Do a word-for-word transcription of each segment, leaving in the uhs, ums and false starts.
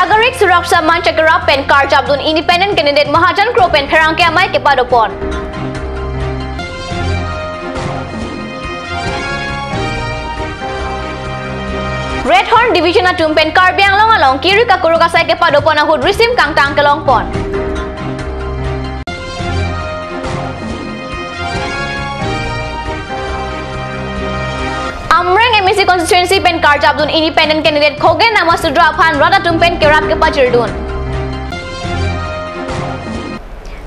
Nagarik Suraksha Manch akerap pen karjapdun independent candidate Mahajan Kro pen pherangke amei kepadopon. Red Horn Division atum pen Karbi Anglong along kiri kakuruk asai kepadopon ahut risim kangtang kelongpon. Amreng M A C constituency pen karjapdun independent candidate Khogen Namasudra aphan rat atum pen kerap kepachirdun.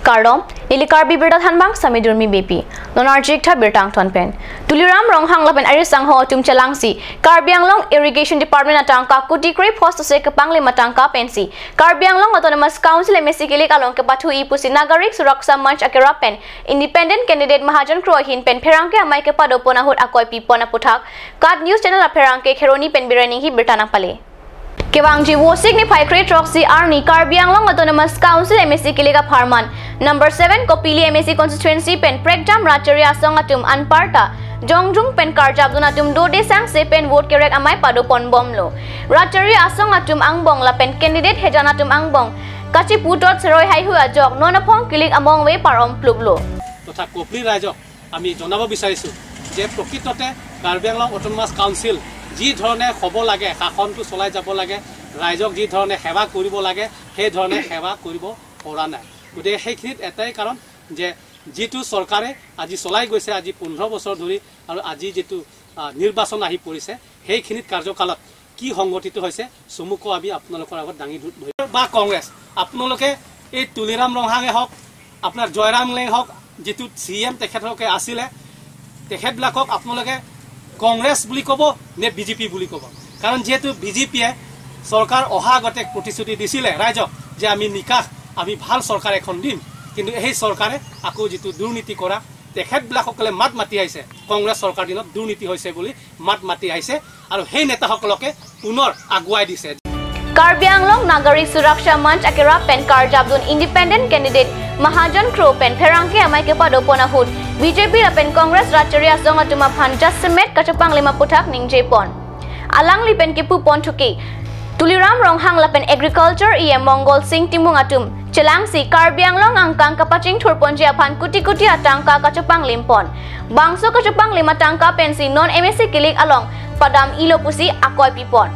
Kardom, neli Karbi Birta thanbang Sami Durmi Beypi. Non arjik tha birta angton pen. Tuliram Ronghang lapen arisangho atum chelangsi Karbi Anglong Irrigation Department atangka kuti krepho sose kepanglim atangka pensi Karbi Anglong Autonomous Council M A C kilik along kepathu-i pusi Nagarik Suraksha Manch akerap pen independent candidate Mahajan Kro ahin pen pherangke amei kepadopon ahut akoi pipon aputhak KAT News Channel apherangke Kheroni pen Biren Enghi birta nangpale. Kevangji Vosik niphai kre throksi arni Karbi Anglong Autonomous Council M A C kilik apharman number seven Kopili M A C constituency pen prekjam Ratchari asong atum anparta jongjung pen karjapdun atum dode sangse pen vote kerek amei padopon bomlo. Ratchari asong atum angbong lapen candidate hejan atum angbong kachiputot seroi haihui ajok non aphong kilik among ve parom pluplo. তথা কপলি ৰাইজক আমি জনাব বিচাৰিছোঁ যে প্ৰকৃততে কাৰ্বি Anglong autonomous council যি ধৰণে হ'ব লাগে, শাসনটো চলাই যাব লাগে, ৰাইজক যি ধৰণে সেৱা কৰিব লাগে, সেই ধৰণে সেৱা কৰিব পৰা নাই। গতিকে সেইখিনিত এটাই কাৰণ যে যিটো চৰকাৰে আজি চলাই গৈছে আজি পোন্ধৰ বছৰ ধৰি আৰু আজি যিটো, আ, নিৰ্বাচন আহি পৰিছে, সেইখিনিত কাৰ্যকালত কি সংঘটিত হৈছে চমুকৈ আমি আপোনালোকৰ আগত দাঙি ধ-, ধৰিম। বা কংগ্ৰেছ, আপোনালোকে এই তুলিৰাম ৰংহাঙে হওক, আপোনাৰ জয়ৰাম লেং হওক, যিটো চি ই এম তেখেতলোকে আছিলে, তেখেতবিলাকক আপোনালোকে কংগ্ৰেছ বুলি ক'ব নে বি জে পি বুলি ক'ব? কাৰণ যিহেতু বি জে পিয়ে চৰকাৰ অহা আগতে প্ৰতিশ্ৰুতি দিছিলে ৰাইজক যে আমি নিকাহ, আমি ভাল চৰকাৰ এখন দিম, কিন্তু সেই চৰকাৰে আকৌ যিটো দুৰ্নীতি কৰা, তেখেতবিলাকসকলে মাত মাতি আহিছে কংগ্ৰেছ চৰকাৰ দিনত দুৰ্নীতি হৈছে বুলি মাত মাতি আহিছে আৰু সেই নেতাসকলকে পুনৰ আগুৱাই দিছে। Karbi Anglong Nagarik Suraksha Manch akerap pen karjapdun independent candidate Mahajan Kro pen pherangke amei kepadopon ahut B J P lapen Congress Ratchari asong atum aphan jasemet kachepanglim aputhak ningjepon. Alangli pen kipupon thuke Tuliram Ronghang lapen Agriculture E M Mongol Sing Timung atum chelangsi Karbi Anglong angkang kapachingthurponji aphan kuti kuti atangka kachepanglim pon. Bangso kachepanglim atangka pensi non M A C kilik along padam-ilo pusi akoi pipon.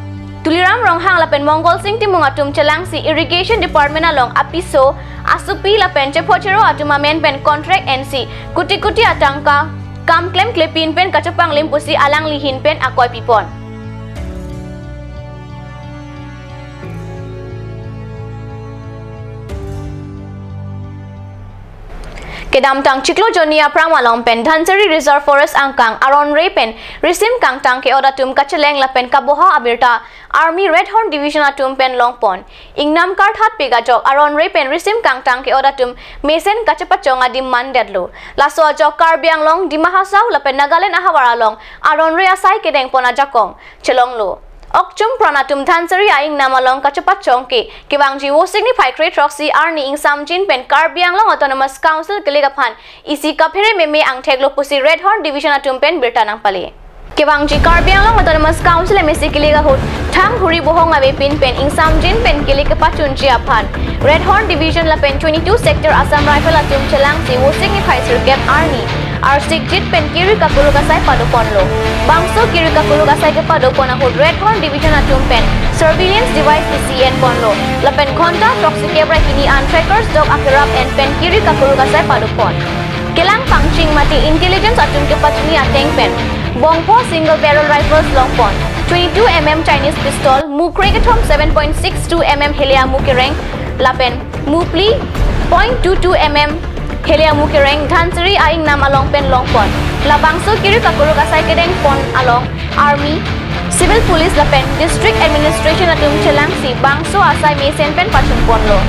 Tuliram Ronghang lapen Mongol Sing Timung atum chelangsi Irrigation Department along apiso, asopi lapen chephochero atum amen pen contract ensi kuti kuti atangka kam klemklepin pen kachepanglim pusi alangli ahin pen akoi pipon. Kedamtang chiklo jonni aphrang malom pen Dhansiri Reserve Forest angkang aron re pen risim kangtang ke-ot atum kacheleng lapen kaboha abirta Army Red Horn Division atum pen longpon. Ingnam karthatpik ajok aron re pen risim kangtang ke-ot atum mesen kachepachong adim mandetlo. Laso ajok Karbi Anglong, Dima Hasao lapen Nagaland ahavar along aron re asai kedengpon ajakong chelonglo. Okchum pran atum Dhansiri a-ingnam along kachepachong ke kevangji Vosik niphai kre throksi arni ingsamjin pen Karbi Anglong Autonomous Council kilik aphan isi kaphere meme angtheklo pusi Red Horn Division atum pen birta nangpale. Kevangji Karbi Anglong Autonomous Council M A C kilik ahut thanghuri bohong avepin pen ingsamjin pen kilik kepachunji aphan Red Horn Division lapen twenty-two Sector Assam Rifle atum chelangsi Vosik niphai sirkep arni arsikjit pen kiri kakuruk asai padoponlo. Bangso kiri kakuruk asai kepadopon ahut Red Horn Division atum pen surveillance device isi enponlo. Lapen ghonta throksikep ra hini an trackers dok akerap en pen kiri kakuruk asai padopon. Kelang pangching mate intelligence atum kepachini ateng pen bongpho single barrel rifles longpon, twenty-two M M Chinese pistol, mu krekethom seven point six two M M hele amu kereng, lapen mu phli point two two M M hele amu kereng Dhansiri a-ingnam along pen longpon. Labangso kiri kakuruk asai kedengpon along Army, Civil Police lapen District Administration atum chelangsi bangso asai mesen pen pachunponlo.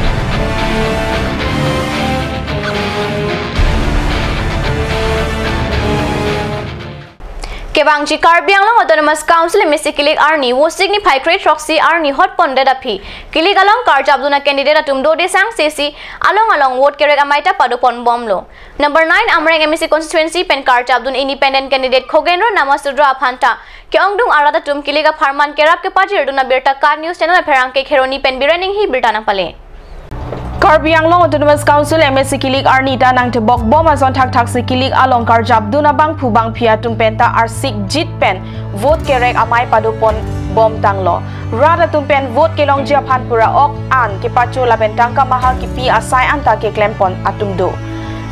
Kevangji Karbi Anglong Autonomous Council M A C kilik arni Vosik niphai kre throksi arni hot pondet aphi kilik along karjapdun a candidate atum dode sangse si along along vote kerek amei ta padoponbomlo. Number nine Amreng M A C constituency pen karjapdun independent candidate Khogendro Namasudra aphanta ke-ongdung arat atum kilik apharman kerap kepajirdun abirta KAT News Channel apherangke Kheroni pen Biren Enghi birta nangpale. Karbi Anglong Autonomous Council M A C kilik arni ta nangtebokbom ason thakthak si kilik along karjapdun abangphu bangphi atum penta arsik jit pen vote kerek amei padoponbomtanglo. Rat atum pen vote kelongji aphan pura ok an kepacho lapen tangka maha kipi asai anta keklempon atum do.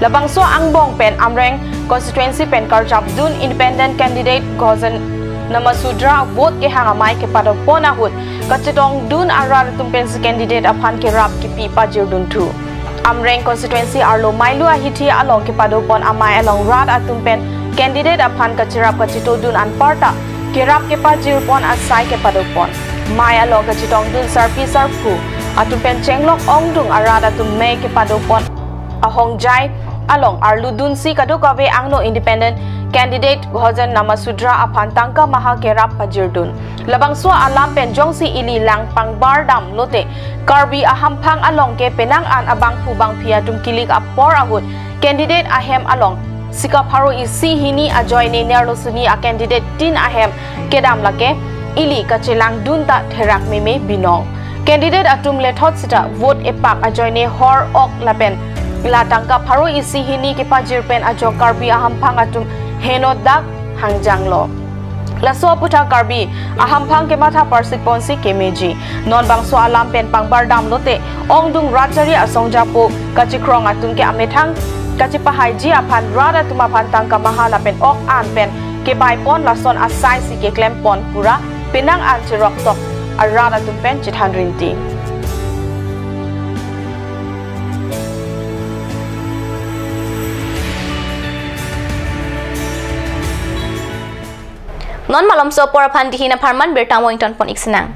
Labangso angbong pen Amreng constituency pen karjapdun independent candidate Khogendro Namasudra vote kehang amei kepadopon ahut kachetongdun arat atum pensi candidate aphan kerap kipi pajirdun thu. Amreng constituency arlo mailu ahithi along kepadopon amei along rat atum pen candidate aphan kacherap kachetongdun anparta kerap kepajirpon asai kepadopon. Mei along kachetongdun sarpi sarpo atum pen chenglok ongdung arat atum mei kepadopon ahongjai along arludunsi kadokave angno independent candidate Khogendro Namasudra aphan tangka maha kerap pajirdun. Labangso alam pen jongsi ili lang pangbardam lote Karbi ahamphang along ke penang an abangphu bangphi atum kilik apor ahut candidate ahem along sika pharo isi hini ajoine nerlo suni a candidate tin ahem kedam lake ili kachelangdun ta therak meme binong. Candidate atum lethot sita vote epak ajoine hor ok lapen la tangka pharo isi hini kepajir pen ajok Karbi ahamphang atum henodak hangjanglo. Laso aputhak Karbi ahamphang kematha parsikponsi kemeji. Non bangso alam pen pangbardam lote ongdung rat chari asong japo kachekrong atum ke amethang kachepahaiji aphan rat atum aphan tangka maha lapen ok an pen kebaipon lason asai si keklempon pura penang an cheroktok arat atum pen chethan rinti. Non malomso apor aphan dihin apharman birta mo ingtonpon iksinang.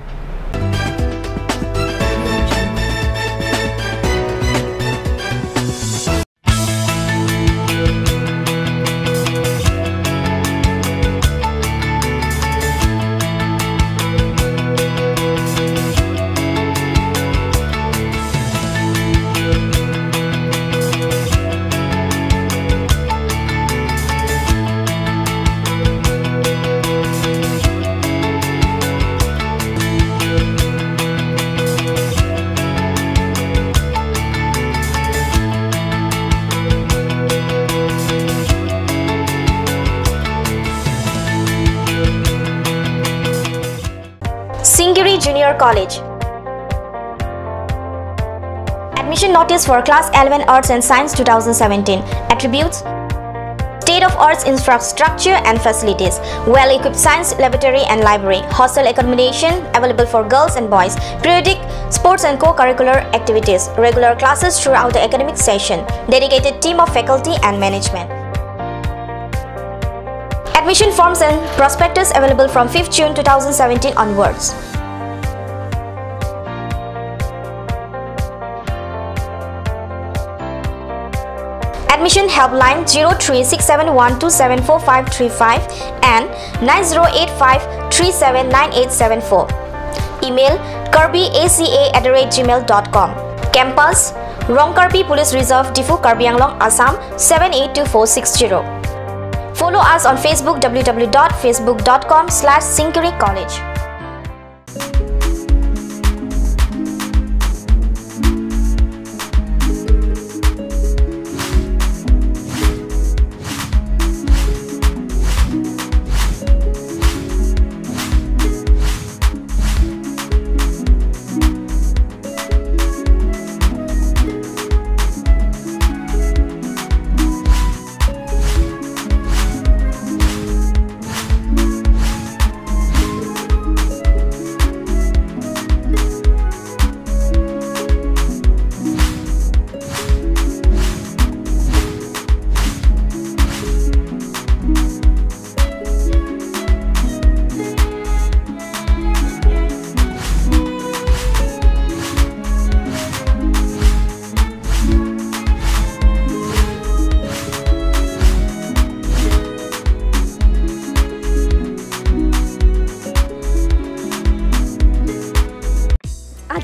Singiri Junior College. Admission notice for class eleven Arts and Science two thousand seventeen. Attributes: state of arts infrastructure and facilities, well-equipped science laboratory and library, hostel accommodation available for girls and boys, periodic sports and co-curricular activities, regular classes throughout the academic session, dedicated team of faculty and management. Admission forms and prospectus available from fifth June two thousand seventeen onwards. Admission helpline zero three six seven one two seven four five three five and nine zero eight five three seven nine eight seven four. Email karbieaca at the rate gmail dot com. Campus: Rongkarpi Police Reserve, Diphu, Karbi Anglong, Assam seven eight two four six zero. Follow us on Facebook, www dot facebook dot com slash singiri college.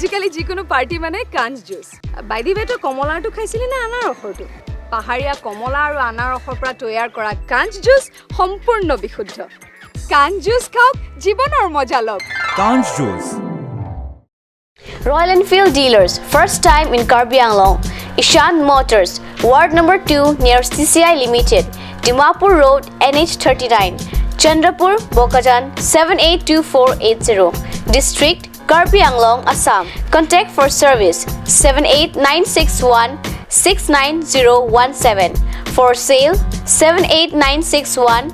আজিকালি যিকোনো পাৰ্টি মানে কাঞ্চ juice. By the ৱে, তই কমলাৰটো খাইছিলি নে আনাৰসৰটো? পাহাৰীয়া কমলা আৰু আনাৰসৰ পৰা তৈয়াৰ কৰা কাঞ্চ জুচ সম্পূৰ্ণ বিশুদ্ধ। কাঞ্চ জুচ খাওক, জীৱনৰ মজা লওক। কাঞ্চ juice. Royal Enfield Dealers, first time in Karbi Anglong. Ishan Motors, Ward number two near C C I Limited, Dimapur Road, N H thirty-nine, Chandrapur, Bokajan, seven eight two four eight zero. District, Karbi Anglong, Assam. Contact for service seven eight nine six one six nine zero one seven. For sale seven eight nine six one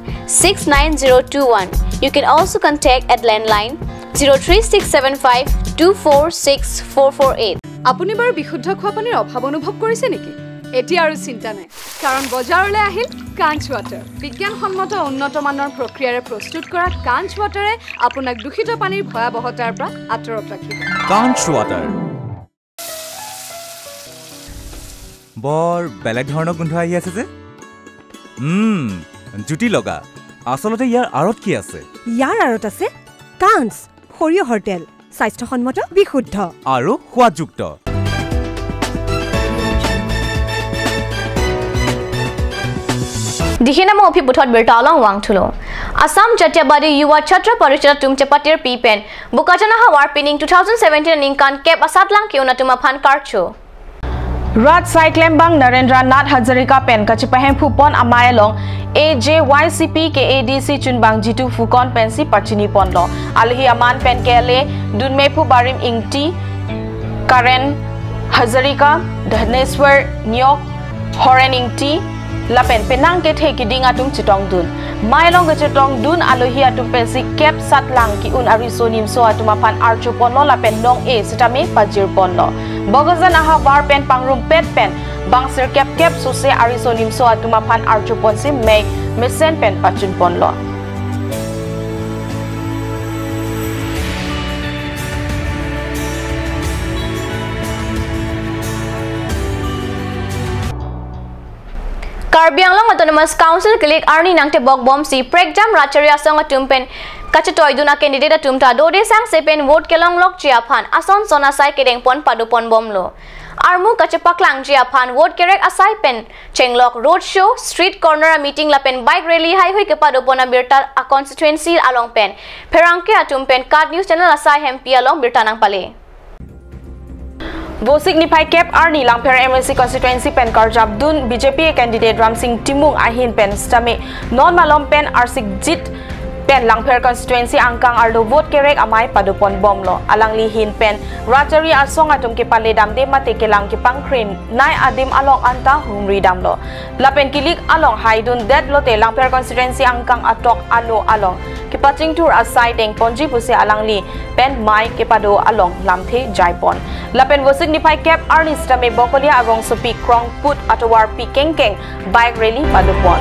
six nine zero two one. You can also contact at landline zero three six seven five two four six four four eight. আপুনি বাৰু বিশুদ্ধ খোৱা পানীৰ অভাৱ অনুভৱ কৰিছে নেকি? এতিয়া আৰু চিন্তা নাই, কাৰণ বজাৰলৈ আহিল কাঞ্চ ৱাটাৰ। বিজ্ঞানসন্মত উন্নত মানৰ প্ৰক্ৰিয়াৰে প্ৰস্তুত কৰা কাঞ্চ ৱাটাৰে আপোনাক দূষিত পানীৰ ভয়াৱহতাৰ পৰা আঁতৰত ৰাখিব। কাঞ্চ ৱাটাৰ। বৰ বেলেগ ধৰণৰ গোন্ধ আহি আছে যে। উম, জুতি লগা। আচলতে ইয়াৰ আঁৰত কি আছে? ইয়াৰ আঁৰত আছে কাঞ্চ, সৰিয়হৰ তেল, স্বাস্থ্যসন্মত, বিশুদ্ধ। আৰু সোৱাদযুক্ত। Dihina mo aphi puthot birta along vangthulo. Assam Jatiabadi Yuva Chhatra Parishad atum chepatirpi pen Bokajan ahavar pining two thousand seventeen aningkan kep asatlang ke-un atum aphan karcho. Rat Saiklembang Narendra Nath Hazarika pen kachepahemphupon amei along A J Y C P K A D C chunbang Jitu Phukan pensi pachiniponlo. Alohi aman pen kele dunmephu Barim Ingti, Karen Hazarika, Dhaneswar Nyok, Horen Ingti, lapen penang kethe kiding atum chetongdun. Mei along kachetongdun alohi atum pensi kep satlang ke-un ariso nimso atum aphan archoponlo lapen nong-e sitame pajirponlo. Bokajan ahavar pen pangrumpet pen bang sirkep kep sose ariso nimso atum aphan archoponsi mei mesen pen pachunponlo. Karbi Anglong Autonomous Council kilik arni nangtebok bomsi prekjam Rachari asong atum pen kachetoidun a-candidate atum ta dode sangse pen vote kelonglokji aphan ason son asai kedengpon padoponbomlo. Armu kachepaklangji aphan vote kerek asai pen chenglok road show, street corner meeting lapen bike rally haihui kepadopon abirta a-constituency along pen pherangke atum pen KAT News Channel asai hempi along birta nangpale. Vosik niphai kep arni Langpher M A C constituency pen karjapdun B J P candidate Ramsing Timung ahin pen sitame non malom pen arsikjit pen Langpher constituency angkang arlo vote kerek amei padoponbomlo. Alangli ahin pen Rachari asong atum kepale damde mate kelang kepangkrenei adim along anta humri damlo. Lapen kilik along haidundet lote Langpher constituency angkang atok ano along kepachingthur asai dengponji pusi alangli pen mei kepado along lamthe jaipon. Lapen Vosik niphai kep arni sitame Bokolia arongsopi krongput atovar pi kengkeng bike rally padopon.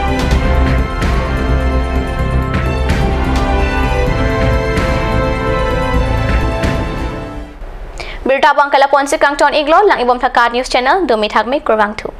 Birta abang ke lapu-ansi kangton-iklo, lang-ibomtha KAT News Channel, domi thakmi, kurvangthu.